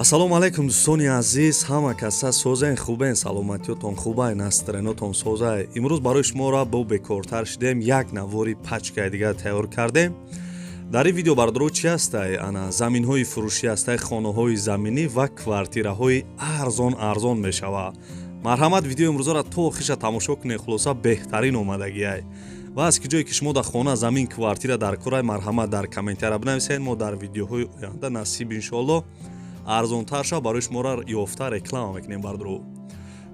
Ассалому алайкум, дӯстони азиз, ҳама каса созен, хубен, саломатиётон хубай, настроениётон созай. Имрӯз барои шуморо бо бекортар шидем, як навори пачкаи дигар тайёр кардем. Дар ин видео, бародаро, чӣ ҳастай? Ана заминҳои фурӯшӣ ҳастай, хонаҳои заминӣ ва квартираҳои арзон арзон мешавад. Марҳамат, видеои имрӯзаро то охиша тамошо кунед, хулоса беҳтарин омадагиай. Ва аз ки ҷое ки шумо дар хона, замин, квартира дар корай, марҳамат, дар комментария бинависед, мо дар видеоҳои оянда насиб иншоалло арзонтар шава барои шуморо ёфта реклама мекунем. Бародаро,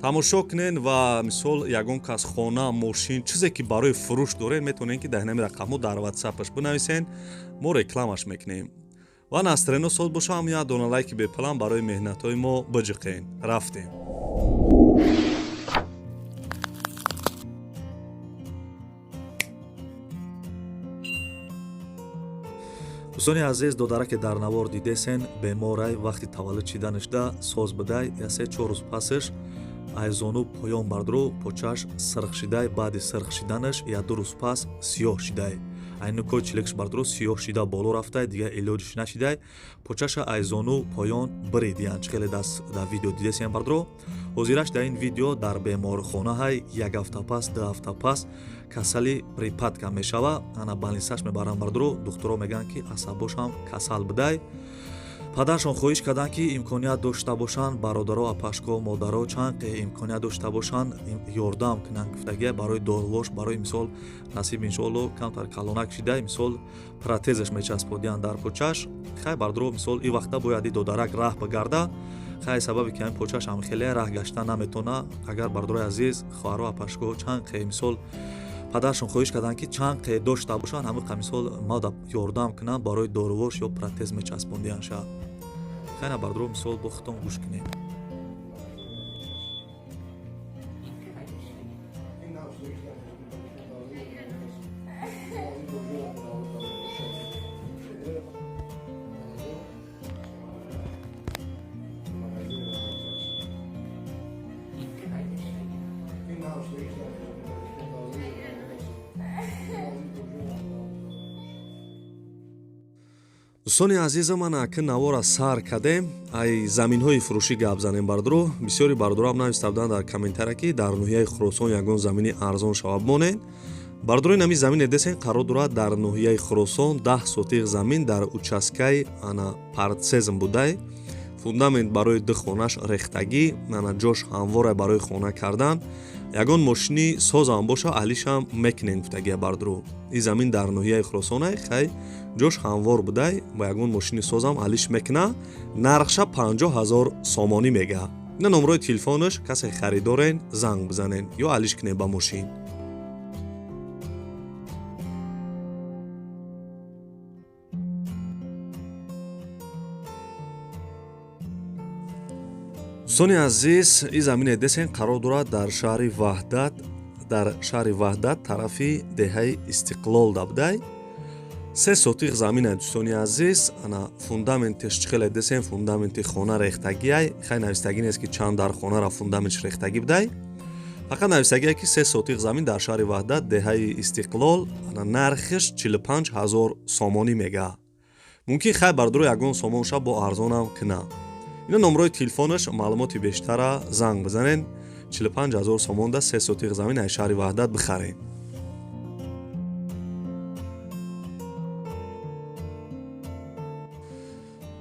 тамошо кунен ва мисол ягон кас хона, мошин, чизе ки барои фурӯш доред, метавонед ки дар ҳинами рақамҳо дар ватсапаш бинависен, мо рекламаш мекунем. Ва настроено соз боша, ҳам як дона лайки бепалам барои меҳнатҳои мо биҷиқен. Рафтем. Дӯстони азиз, додараке дар навор дидесен, беморай, вақти таваллуд шиданашда соз будай, я 3-4 рӯз пасаш айзону поён бардру почаш сирх шидай, баъди сирх шиданаш я 2 рӯз пас сиёҳ шидай. Айнукои чилекш бардру сиёҳ шида боло рафтай, дигар илоҷиш нашидай, почаша айзону поён биридиян. Чӣ хеле даст дар видео дидесен, бардру. Ҳозираш дар ин видео дар беморхонаҳай, як ҳафта пас, 2 ҳафта пас касали припадка мешава, ана больницаш мебаранд, бардру. Духтуро мегӯянд, ки асабошам касал будай. Падаршон хоҳиш карданд, ки имконият дошта бошанд, бародаро, апашко, модаро, чанд имконият дошта бошанд, ёрдам кунанд, гуфтагия, барои дорувош, барои мисол насиб иншоалло камтар калонак шидай, мисол протезаш мечасподиянд дар почаш. Хай, бародаро, мисол и вақта бояд и додарак раҳ бигарда. Хай, сабаби ки ҳамин почаш ҳам хеле раҳ гашта наметона. Агар, бародарои азиз, хоҳаро, апашко, чанд мисол падаршон хоҳиш карданд, ки чанд қе дошта бошанд, ҳамин қа мисол мада ёрдам кунанд барои дорувош ё протез мечаспондиянд ша. Хайна, бародаро, мисол бо худтон гӯш кунед. Дӯстони азизам, ман аки навора сар кардем, ай заминҳои фурӯшӣ гап занем, бародаро. Бисёри бародароам нависта буданд дар комментария, ки дар ноҳияи Хуросон ягон замини арзон шава бимонед. Бародаро, ин ҳамин замине десен қарор дорад дар ноҳияи Хуросон, 10 сотиқ замин дар участкаи ана партсезм будай. Фундамент барои ду хонаш рехтагӣ, ана ҷош ҳамворе барои хона кардан. Ягон мошини созам боша, алишам мекунем, гуфтагия, бародаро. Ин замин дар ноҳияи Хуросонай, хай ҷош ҳамвор будай, ба ягон мошини созам алиш мекуна. Нархша 50 000 сомонӣ мега. Ина номрои телефонаш, касе харидорен, занг бизанен ё алиш кунен ба мошин. Дӯстони азиз, ин замине десен қарор дорад дар шаҳри Ваҳдат, дар шаҳри Ваҳдат тарафи деҳаи Истиқлол дабдай. 3 сотиқ замин, дӯстони азиз, ана фундаментеш чӣ хеле десен, фундаменти хона рехтагиай. Хай навистагӣ нест, ки чанд дар хонара фундаментш рехтагӣ будай. Фақат навистагие, ки 3 сотиқ замин дар шаҳри Ваҳдат, деҳаи Истиқлол, ана нархиш 45 000 сомонӣ мега. Мумкин хай, бародаро, ягон сомон ша бо арзонам куна. Ина номрои телефонаш, маълумоти бештара занг бизанен. 45 000 сомонда 3 сотиқ замин аз шаҳри Ваҳдат бихарем.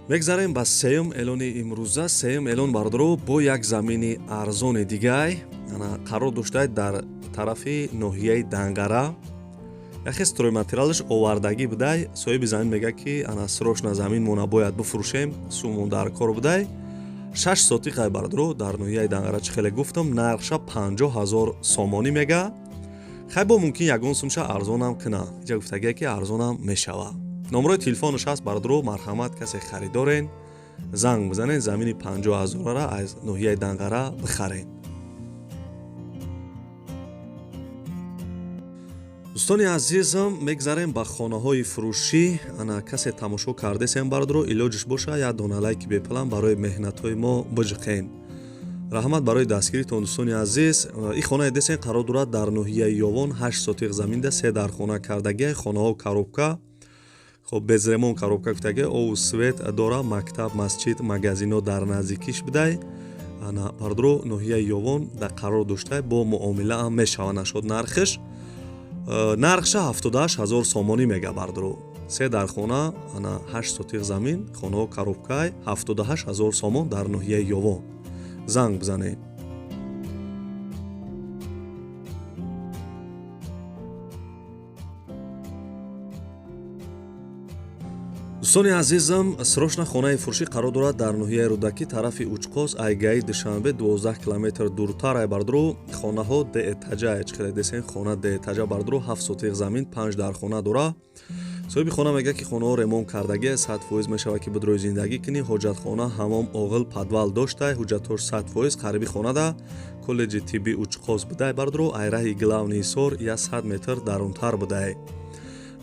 Мегзарем ба сеюм эълони имрӯза. Сеюм эълон, бародаро, бо як замини арзони дигай, ана қарор доштай дар тарафи ноҳияи Данғара. Яхе стройматериалаш овардагӣ будай. Соҳиби замин мегӯяд, ки ана срочно замин мона бояд бифурӯшем, сумон дар кор будай. 6 сотиқ ай, бародаро, дар ноҳияи Данғара, чӣ хеле гуфтам, нархша 50 000 сомонӣ мега. Хай бо мумкин ягон сумша арзонам куна. Иҷа гуфтагие, ки арзонам мешава. Номрои телефонаш ҳаст, бародаро, марҳамат, касе харидорен, занг бизанед, замини 50 000-ра аз ноҳияи Данғара бихарен. Дӯстони азизам, мегзарем ба хонаҳои фурӯшӣ. Ана касе тамошо кардесем, бародаро, илоҷиш боша, як дона лайки бепалам барои меҳнатҳои мо биҷиқен. Раҳмат барои дастгиритон, дӯстони азиз. Ин хонаи десен қарор дорад дар ноҳияи Ёвон, 8 сотиқ заминда, се дар хона кардагия, хонаҳо коробка. Хоб без ремонт коробка гуфтаги, ову свет дора, мактаб, масҷид, магазино дар наздикиш бидай. Ана бардро ноҳияи Ёвон дар қарор доштай, бо муомилаам мешава нашод нархш. Нархша 78 000 сомонӣ мега бардро. Се дар хона, ана 8 сотиқ замин, хонаҳо коробкай, 78 000 сомон дар ноҳияи Ёвон. Занг бизанед. Дӯстони азизам, срочно хонаи фурӯшӣ қарор дорад дар ноҳияи Рӯдакӣ, тарафи Учқоз, айгаи Душанбе 12 километр дуртар ай бардро. Хонаҳо деэтаҷа, чӣ десен, хона деэтаҷа бардро, 7 сотиқ замин, 5 дар хона дора. Соҳиби хона мегӯяд, ки хонаҳо ремонт кардагӣ, 100% мешавад, ки бидрои зиндагӣ кунӣ. Ҳоҷатхона, ҳамом, оғил, подвал доштай, ҳуҷҷатҳош 100%. Қариби хонада коллеҷи тибби Учқоз будай бардро, ай раҳи главный Ҳисор 100 метр дарунтар будай.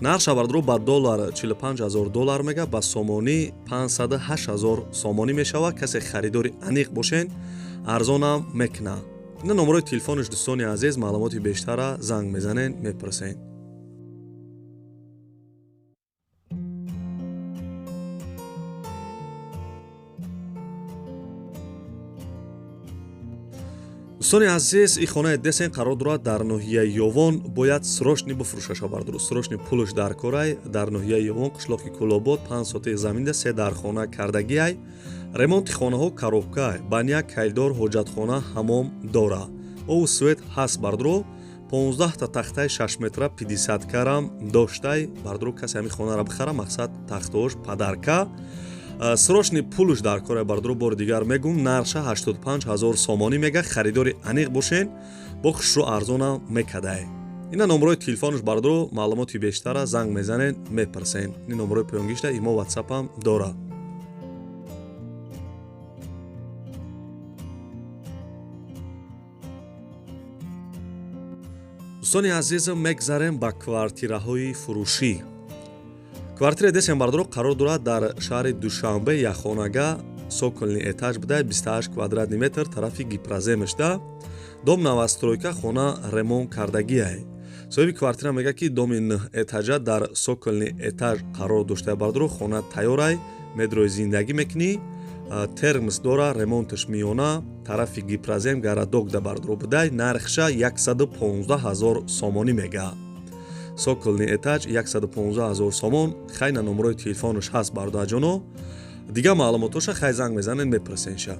Нархша бардро ба доллар 45 000 доллар мега, ба сомонӣ 508 000 сомонӣ мешавад. Касе харидори аниқ бошен, арзонам мекуна. Ина номерои телефонш дӯстони азиз, маълумоти бештара занг мезанен, мепурсен. Дӯстони азиз, ин хонаи десен қарор дорад дар ноҳияи Ёвон, бояд срочно бифурӯшаша бардро, срочно пулш дар корай. Дар ноҳияи Ёвон, қишлоқи Кулобод, 5 сотиқ заминда, 3 дар хона кардагиай. Ремонти хонаҳо коробкай, баня, кайдор, ҳоҷатхона, ҳамом дора. Ову свет ҳаст бардро, 15 та тахтаи 6 метра 50 карам доштай бардро. Касе ҳамин хонаро бихара, мақсад тахтаош падарка. Срочно пулш дар кора бардро, бори дигар мегум, нархша 85 000 сомонӣ мега. Харидори аниқ бошен, бо хушрӯ арзонам мекадай. Ина номерои телефонш бардро, маълумоти бештара занг мезанен, мепурсен. Ин номерои поёнгишта имо, ватсапам дора. Дӯстони азизам, мегзарем ба квартираҳои фурӯшӣ. Квартираи десен бардро қарор дорад дар шаҳри Душанбе, якхонага, цокольный этаж буда, 28 квадратный метр, тарафи Гипроземешда. Дом новостройка, хона ремонт кардагиай. Соҳиби квартира мегӯяд, ки доми 9 этажа дар цокольный этаж қарор дошта бардро, хона тайёрай, медрои зиндагӣ мекунӣ, термос дора, ремонташ миёна, тарафи Гипрозем городок да бардро будай, нархша 115 000 сомонӣ мега. Цокольный этаж 115 000 сомон. Хайна номерои телефонаш ҳаст бародарҷоно. Дигар маълумотоша хай занг мезанен, мепурсенша.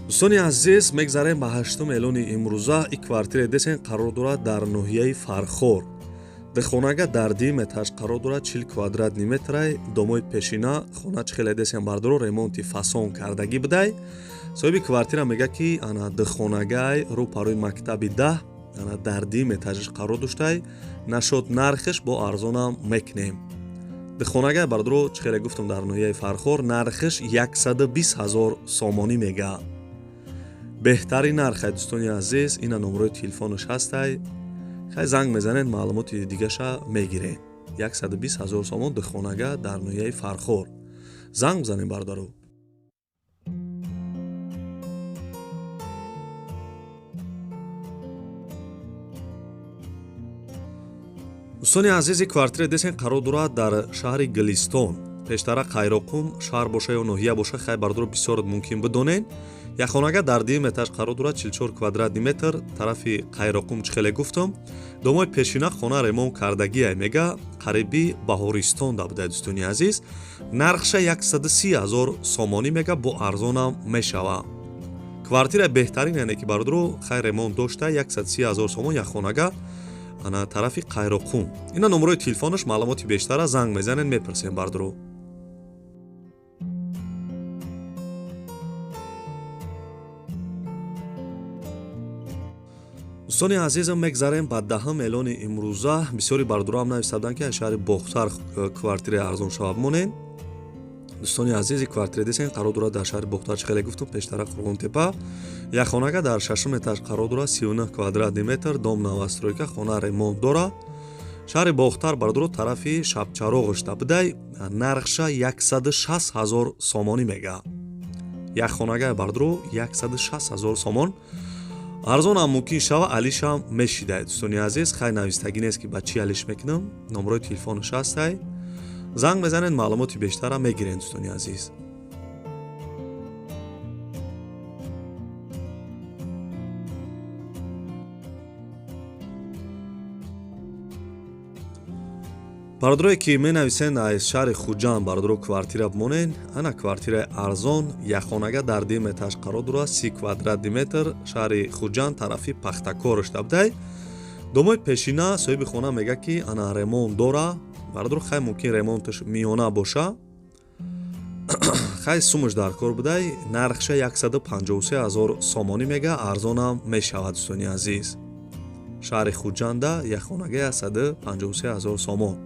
Дӯстони азиз, мегзарем ба 8-ум эълони имрӯза. Ин квартираи десен қарор дорад дар ноҳияи Фархор. Дихонага дар дуюм этаж қарор дорад, 40 квадратный метрай, домои пешина, хона чӣ хеле десен бардоро, ремонти фасон кардагӣ будай. Соҳиби квартира мегӯяд, ки ана дихонагай рӯ парои мактаби 10, ана дар дуюм этажаш қарор доштай, нашод нархш бо арзонам мекунем. Дихонагай бардоро, чӣ хеле гуфтам, дар ноҳияи Фархор, нархш 120 000 сомонӣ мега. Беҳтарин нархай дӯстони азиз, ина номерои телефонаш ҳастай. Хай занг мезанед, маълумоти дигаша мегиред. 120 000 сомон дихонага дар ноҳияи Фархор. Занг бизанед бародаро. Дӯстони азизи, квартираи десен қарор дорад дар шаҳри Гулистон. Пештара Қайроқум шаҳр боша ё ноҳия боша, хай бародаро бисёр мумкин бидонед. Якхонага дар дуюм этаж қарор дорад, 44 квадратный метр, тарафи Қайроқум, чӣ хеле гуфтам. Домои пешина, хона ремонт кардагиай мега, қариби Баҳористон да будай дӯстони азиз. Нархша 130 000 сомонӣ мега, бо арзонам мешава. Квартира беҳтарин, яъне ки бародаро хай ремонт дошта, 130 000 сомон якхонага, ана тарафи Қайроқум. Ина номерои телефонаш, маълумоти бештара занг мезанед, мепурсем бародаро. Дӯстони азизам, мегзарем ба 10-ум эълони имрӯза. Бисёри бародароам нависаданд, ки аз шаҳри Бохтар квартираи арзон шавад монед. Дӯстони азизи, квартираи десен қарор дорад дар шаҳри Бохтар, чӣ хеле гуфтам, пештара Қурғонтепа. Якхонага дар 6-ум этаж қарор дорад, 39 квадратный метр, дом новостройка, хона ремонт дора. Шаҳри Бохтар бародаро, тарафи Шабчароғышда будай, нархша 160 000 сомонӣ мега. Як хонагай бардро 160 000 сомон. Арзонам мумкин шава, алишам мешидай, дӯстони азиз. Хай, навистагӣ нест, ки ба чӣ алиш мекунам. Номрои телефонаш ҳастай, занг мезанед, маълумоти бештарам мегиред, дӯстони азиз. Бародарое ки менависен аз шаҳри Хуҷанд, бародаро, квартира бимонен, ана квартираи арзон, якхонага дар дим этаж қарор дорад, 30 квадрати метр, шаҳри Хуҷанд, тарафи Пахтакор штабдай. Домои пешина соҳиби хона мега, ки ана ремонт дора, бародаро. Хай, мумкин ремонташ миёна боша. Хай, сумаш дар кор будай, нархша 153 000 сомонӣ мега, арзонам мешавад, дӯстони азиз. Шаҳри Хуҷанда якхонага 153 000 сомон.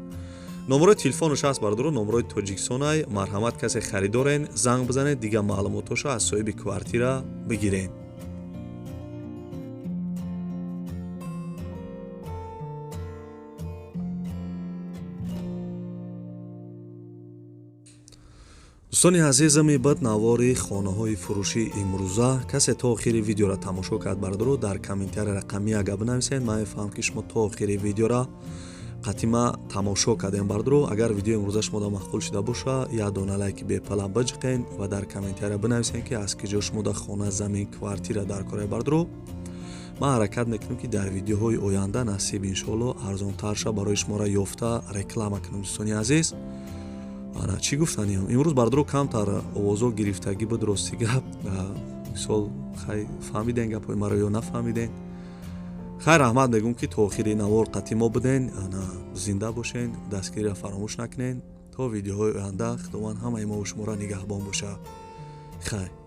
Номерои телефонаш ҳаст, бародаро, номерои Тоҷикистонай. Марҳамат, касе харидорен, занг бизанед, дигар маълумотҳоша аз соҳиби квартира бигирен. Дӯстони азизам, ибад навори хонаҳои фурӯшии имрӯза. Касе то охири видеоро тамошо кард, бародаро, дар комментария рақами ага бинависед. Ман мефаҳмам, ки шумо то охири видеора қатима тамошо кардем, бародаро. Агар видеои имрӯза шумо да маъқул шида боша, як дона лайки бепала биҷиқен ва дар комментария бинависен, ки аз киҷо шумо да хона, замин, квартира дар кораи, бародаро. Ман ҳаракат мекунам, ки дар видеоҳои оянда, насиб иншоалло, арзонтарша барои шуморо ёфта реклама кунам, дӯстони азиз. Ана чӣ гуфтаниям имрӯз, бародаро, камтар овозо гирифтагӣ буд, рости гап. Мисол, хай, фаҳмиден гапҳои маро ё нафаҳмиден. Хайр, раҳмат мегӯм, ки то охири навор қатъи мо буден. Ана зинда бошен, дастгириро фаромӯш накунен. То видеоҳои оянда Худованд ҳамаи мову шуморо нигаҳбон боша. Хайр.